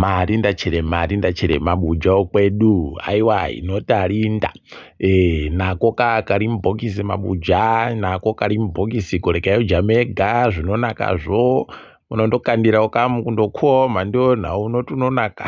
Mari ndachere mari ndachere mabuja okwedu aiwa inotarinda e, nako ka kari mubhokisi mabuja nako kari mubhokisi korekai uja mega zvinonakazvo unondokandirawo kamu kundokuwawo mhandiwo nhau unoti unonaka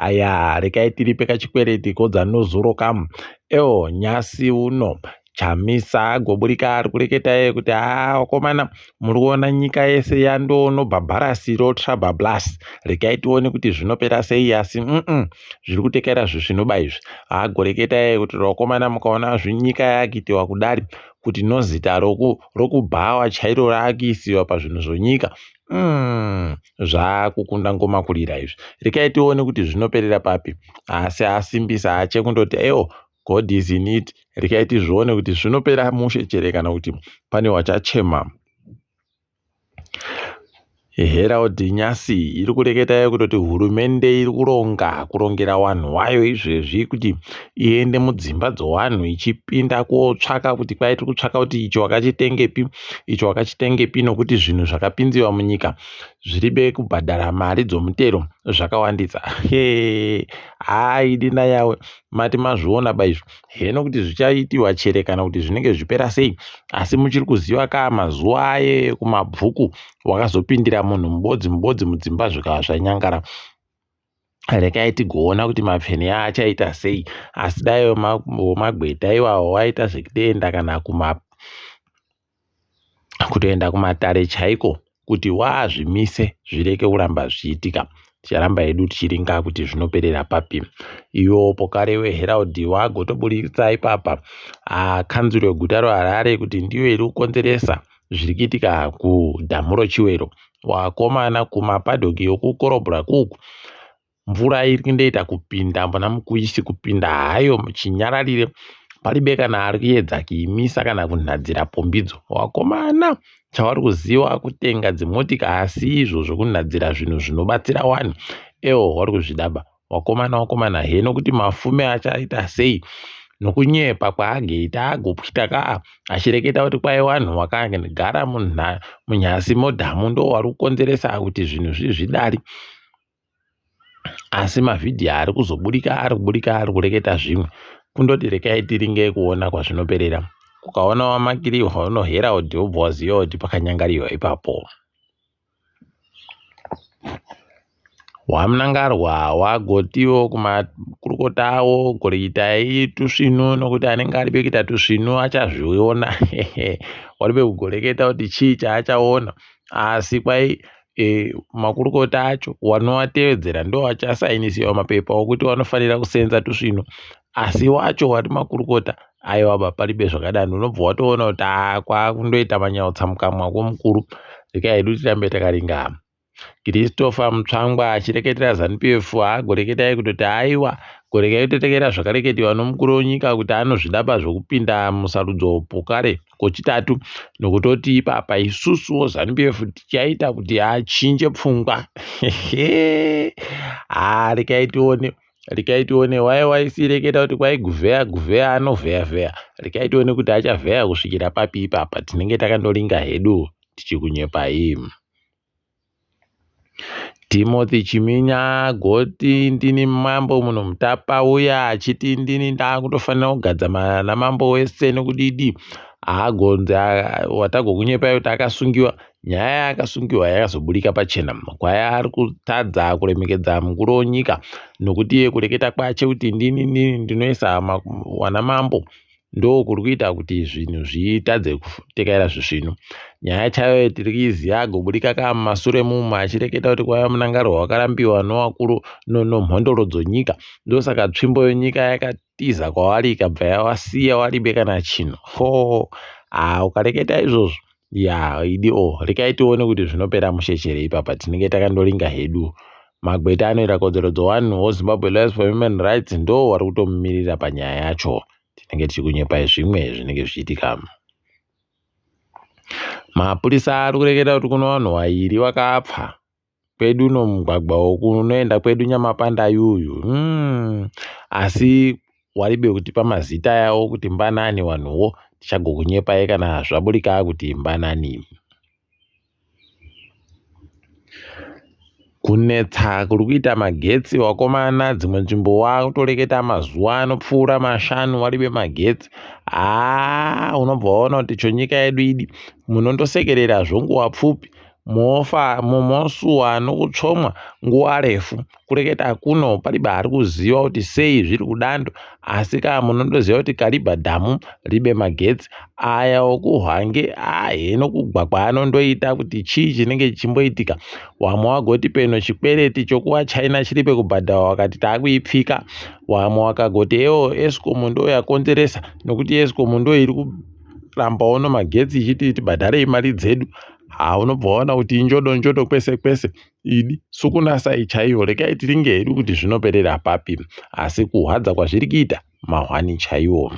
aya rekai tiripe kachikwereti kodzanozuro kamu ewo nyasi uno Chamisa agoburika ari kureketa iye kuti haa wakomana muri kuona nyika yese yandonobhabharasi rotrabablas regai tione kuti zvinopera sei asi mm zviri kutekaira zvisvinoba izvi agoreketa iye kuti wakomana mukaona zvinyika yakuitiwa kudari kuti nozita rokubhawa chairo rakuisiwa pazvinhu zvonyika zvakukunda ngoma kurira izvi regai tione kuti zvinoperera papi asi asimbisa ache kundoti ewo God is in it regai tizvione kuti zvinopera mushe chere kana kuti pane wachachema. Herald Nyasi iri kureketa kutoti hurumende iri kuronga kurongera wanhu wayo izvezvi kuti iende mudzimba dzowanhu ichipinda kotsvaka kuti kwai tiri kutsvaka kuti icho wakachitengepi icho wakachitengepi nokuti zvinhu zvakapinziwa munyika zviribe kubhadhara mari dzomutero zvakawandisa. Haidi nayawe mati mazviona ba izvo heno kuti zvichaitiwa chere kana kuti zvinenge zvipera sei asi muchiri kuziva ka mazuva aye kumabhuku wakazopindira munhu mubodzi mubodzi mudzimba zvikava zvanyangara rekai tigoona kuti mapfeni achaita sei asi dai magweta iwawo waita zvekutoenda kana kuma kutoenda kumatare chaiko kuti waazvimise zvireke kuramba zvichiitika. Ticharamba hedu tichiringa kuti zvinoperera papi. Iwo pokare weHerald wagotoburitsa ipapa kanzuru yeguta reHarare kuti ndiyo iri kukonzeresa zviri kuitika kudhamu roChiwero. Wakomana kumapadhoki okukorobhura kuku mvura iri kundoita kupinda muna mukuisi kupinda hayo chinyararire paribe kana ari kuedza kuimisa kana kunhadzira pombidzo wakomana chavari kuziva kutenga dzimotika asi izvo zvokunhadzira zvinhu zvinobatsira wani ewo wari kuzvidaba wakomana wakomana heno kuti mafume achaita sei nokunyepa kwaageita agopwita kaa achireketa kuti kwai vanhu vakagara munyasi modhamu ndo wari kukonzeresa kuti zvinhu zvizvidari asi mavhidhiyo ari kuzoburika ari kuburika ari kureketa zvimwe kundoti rekai tiringe kuona kwazvinoperera ukaona wamakirihwa unoherald wobva waziva kuti pakanyangariwa ipapo wamunangarwa wagotiwo kumakurukota awo kuriitai tusvinu nokuti anenge ari pekuita tusvinu achazviona wari pekugoreketa kuti chii chaachaona asi kwai e, makurukota acho wanoatevedzera ndo achasainisiwa mapepa okuti wanofanira kusenza tusvino asi wacho wari makurukota aiwa ba paribe zvakadani unobva watoona kuti haa kwakundoita manyautsa mukamwa kwomukuru rekai hedu tirambe takaringama Christopher Mutsvangwa achireketera ZanuPF haagoreketai kutoti aiwa gorekai kutotekera zvakareketiwa nomukuru wenyika kuti anozvidaba zvokupinda musarudzo pokare kochitatu nokutoti ipapa isusuwo ZanuPF tichaita kuti achinje pfungwa haa rekai tione rekai tione waye waisireketa kuti kwai guvheya guvheya anovheya vheya rekai tione kuti achavheya kusvikira papi ipapa tinenge takandoringa hedu tichikunyepai Timothy Chiminya goti ndini mambo munhu mutapa uya achiti ndini ndakutofanira kugadza mana mambo wese nokudidi haagonzi watagokunyepai kuti akasungiwa nyaya yaakasungiwa yakazoburika pachena kwaya ari kutadza kuremekedza mukuru wenyika nokuti iye kureketa kwache kuti ndini ndini ndinoisa wana mambo ndokuri kuita kuti zvinhu zvitadze kutekaira zvisvinu. Nyaya chaiyo tiri kuiziva agoburika ka mumasure mumu achireketa kuti kwaiva Mnangagwa wakarambiwa nowakuru nomhondoro dzonyika ndosaka tsvimbo yenyika yakatiza kwavari ikabva yavasiya waribe kana chinhu. Hoo haa ukareketa izvozvo ya idi o rekai tione kuti zvinopera mushe chere ipapa tinenge takandoringa hedu magweta anoita kodzero dzevanhu woZimbabwe Lawyers for Human Rights ndo wari kutomumirira panyaya yacho tinenge tichikunyepai zvimwe zvinenge zvichiitika mapurisa ari kureketa kuti kuno vanhu vairi vakapfa kwedu uno mugwagwa unoenda kwedu Nyamapanda yuyu mm. Asi waribe kutipa mazita yawo kuti mbanani vanhuwo tichagokunyepai kana zvaburika kuti mbanani. Kunetsa kuri kuita magetsi wakomana dzimwe nzvimbo wakutoreketa mazuva anopfuura mashanu waribe magetsi. Haa unobva waona kuti chonyika yedu idi munondosekerera zvonguva pfupi mofa mosuwa nokutsvomwa nguva refu. Kureketa kuno paribe ari kuziva kuti sei zviri kudando asi ka munondoziva kuti Kariba dhamu ribe magetsi aya okuHwange aheno kugwa kwaanondoita kuti chii chinenge chichimboitika. Wamwe wagoti peno chikwereti chokuva China chiribe kubhadharwa wakati taakuipfika. Wamwe wakagoti ewo Eskom ndo yakonzeresa nokuti Eskom ndo iri kurambawo nomagetsi ichiti tibhadharei mari dzedu. Ha unobva waona kuti injodo njodo kwese kwese. Idi sukunasai chaiyo regai tiringe hedu kuti zvinoperera papi asi kuhwadza kwazviri kuita mahwani chaiwo.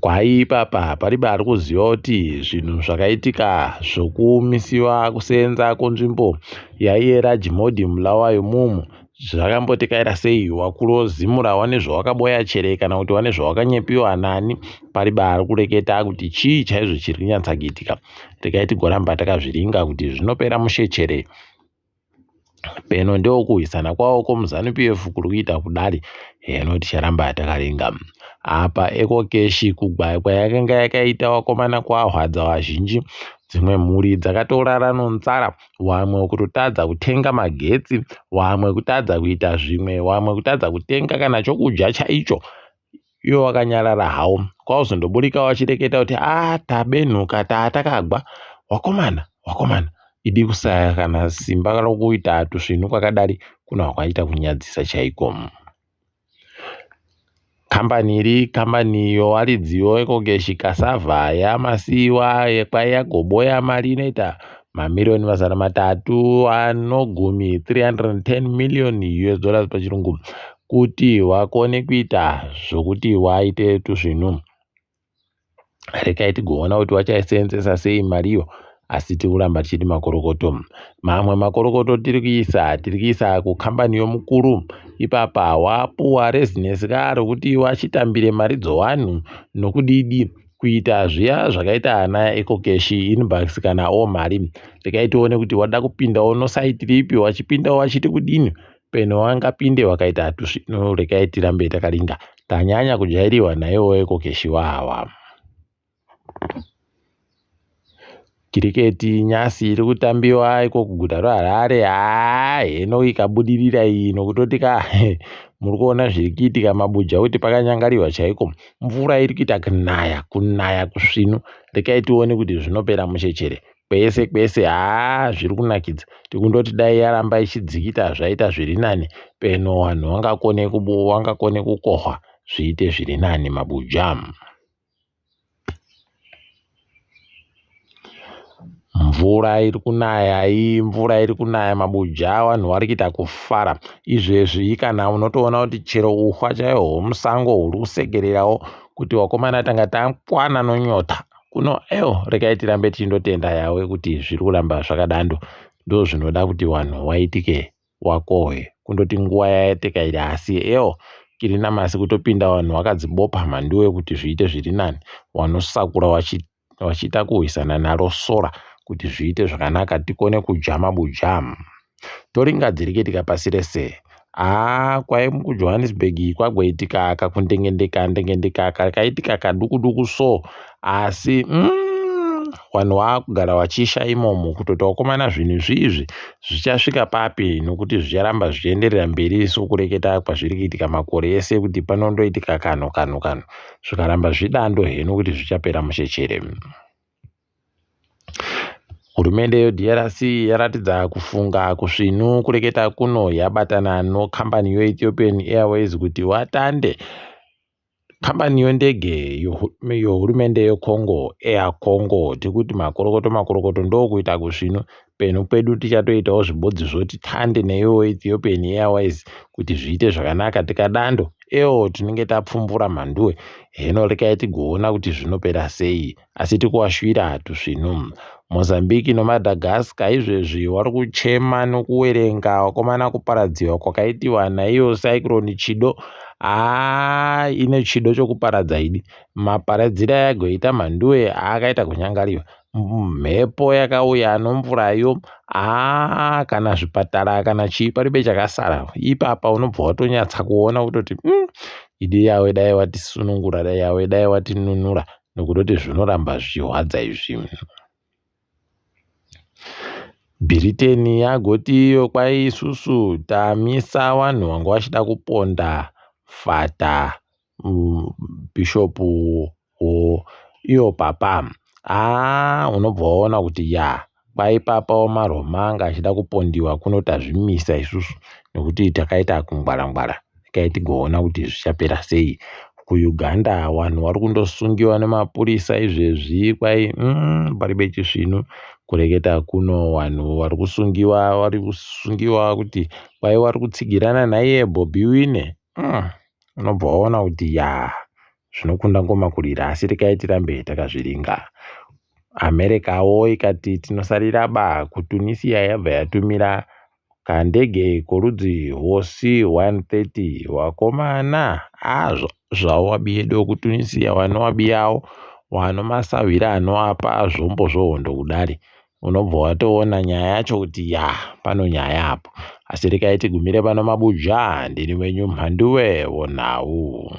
Kwai ipapa paribe ari kuziva kuti zvinhu zvakaitika zvokumisiwa kuseenza kunzvimbo yaiyera Jimodhi Mulawayo mumu zvakambotikaira sei wakuru wozimura wane zvawakaboya chere kana kuti wane zvawakanyepiwa nani paribe ari kureketa kuti chii chaizvo chiri kunyatsa kuitika regai tigoramba takazviringa kuti zvinopera mushe chere peno ndokuhwisana kwavo kwomuzanu PF kuri kuita kudari heno ticharamba takaringa apa ekokeshi kugwaya kwayakanga yakaita wakomana kwahwadza vazhinji dzimwe mhuri dzakatorara nonzara wamwe kutotadza kutenga magetsi wamwe kutadza kuita zvimwe wamwe kutadza kutenga kana chokudya chaicho iwo wakanyarara hawo kwawuzondoburika wachireketa kuti a ah, tabenhuka taatakagwa wakomana wakomana idi kusaya kana simba rokuita tusvinu kwakadari kuna wakaita kunyadzisa chaiko. Kambani iri kambani yowaridziwo Ecocash Cassava yamasiiwa kwaiyagoboya mari inoita mamiriyoni 310, 310 million US dollars pachirungu kuti wakone kuita zvokuti waite tuzvinhu. Rekai tigoona kuti wachaisenzesa sei mariyo asi tiri kuramba tichiti makorokoto. Mamwe makorokoto tiri kuisa tiri kuisa kukambani yomukuru ipapa wapuwa rezinesi ka rokuti wachitambire mari dzowanhu nokudidi kuita zviya zvakaita ana ecocash inbox kana o mari. Rekai tione kuti wada kupindawo nosaiti ripi wachipindawo wachiti kudini Peno wangapinde wakaita tusvinu rekai tirambe takaringa tanyanya kujairiwa naiwo ekokeshiwa awa. Kiriketi nyasi iri kutambiwa iko kuguta reHarare haa heno ikabudirira iyi nokutoti ka muri kuona zviri kuitika mabuja kuti pakanyangariwa chaiko mvura iri kuita kunaya kunaya kusvinu rekai tione kuti zvinopera mushe chere Kwese kwese haa zviri kunakidza tikundoti dai yaramba ichidzikita zvaita zviri nani peno vanhu vangakone vangakone kukohwa zviite zviri nani mabuja. Mvura iri kunaya iyi mvura iri kunaya mabuja vanhu vari kuita kufara izvezvi kana unotoona kuti chero uhwa chaiwo hwomusango huri kusekererawo kuti wakomana tanga takwana nonyota Kuno ewo regai tirambe tichindotenda Yawe kuti zviri kuramba zvakadando ndozvinoda kuti wanhu waitike wakohwe kundoti nguva yaitika iri asi ewo kirinamasi kutopinda wanhu wakadzibopa mhanduwe kuti zviite zviri nani wanosakura wachiita kuhwisana naro sora kuti zviite zvakanaka tikone kudya mabuja. Toringa dzirikitika pasi rese. Haa kwai kuJohannesburg kwagoitika kakundengendeka ndengendeka kakaitika kaduku duku so asi vanhu vaakugara vachisha imomo kutoti vakomana zvinhu izvi zvichasvika papi nokuti zvicharamba zvichienderera mberi sokureketa kwazviri kuitika makore ese kuti panondoitika kanhu kanhu kanhu zvikaramba zvidando heno kuti zvichapera mushe chere. Hurumende yeDRC yaratidza kufunga kusvinu kureketa kuno yabatana nokambani yeEthiopian Airways kuti watande kambani yendege yohurumende yeCongo Air Congo. Tiri kuti makorokoto makorokoto ndokuita kusvinu peno pedu tichatoitawo zvibodzi zvoti tande neiyo Ethiopian Airways kuti zviite zvakanaka tikadando ewo tinenge tapfumbura mhanduwe heno rekai tigoona kuti zvinopera sei. Asi tikuwashwira tusvinu. Mozambique noMadagascar izvezvi wari kuchema nokuwerenga wakomana kuparadziwa kwakaitiwa naiyo Cyclone Chido. Haa ine chido chokuparadza idi. Maparadzire ayagoita mhanduwe aakaita kunyangariwa. Mhepo yakauya nomvurayo haa kana zvipatara kana chii paribe chakasara. Ipapa unobva watonyatsa kuona kutoti idi yawe dai watisunungura dai yawe dai watinunura nokutoti zvinoramba zvichihwadza izvi. Bhiriteni yagoti iyo kwai isusu tamisa vanhu vanga vachida kuponda fata bhishopu iyo papa. Haa unobva waona kuti ya kwai papa wemaRoma anga achida kupondiwa kuno tazvimisa isusu nekuti takaita kungwara ngwara regai tigoona kuti zvichapera sei. KuUganda vanhu vari kundosungiwa nemapurisa izvezvi kwai paribe chisvinu kureketa kuno vanhu vari kusungiwa vari kusungiwa kuti kwai vari kutsigirana naiye Bobi Wine. Unobva waona kuti ya zvinokunda ngoma kurira asi regai tirambe takazviringa. Americawo ikati tinosarira ba kuTunisia yabva yatumira kandege korudzi rwoC-130 vakomana a zvavo vabiyedu vekuTunisia vanovabiyawo vanomasahwira anoapa zvombo zvehondo kudari unobva watoona nyaya yacho kuti ya pano nyaya apo asi regai tigumire pano mabuja ndini wenyu mhanduwe wonhau.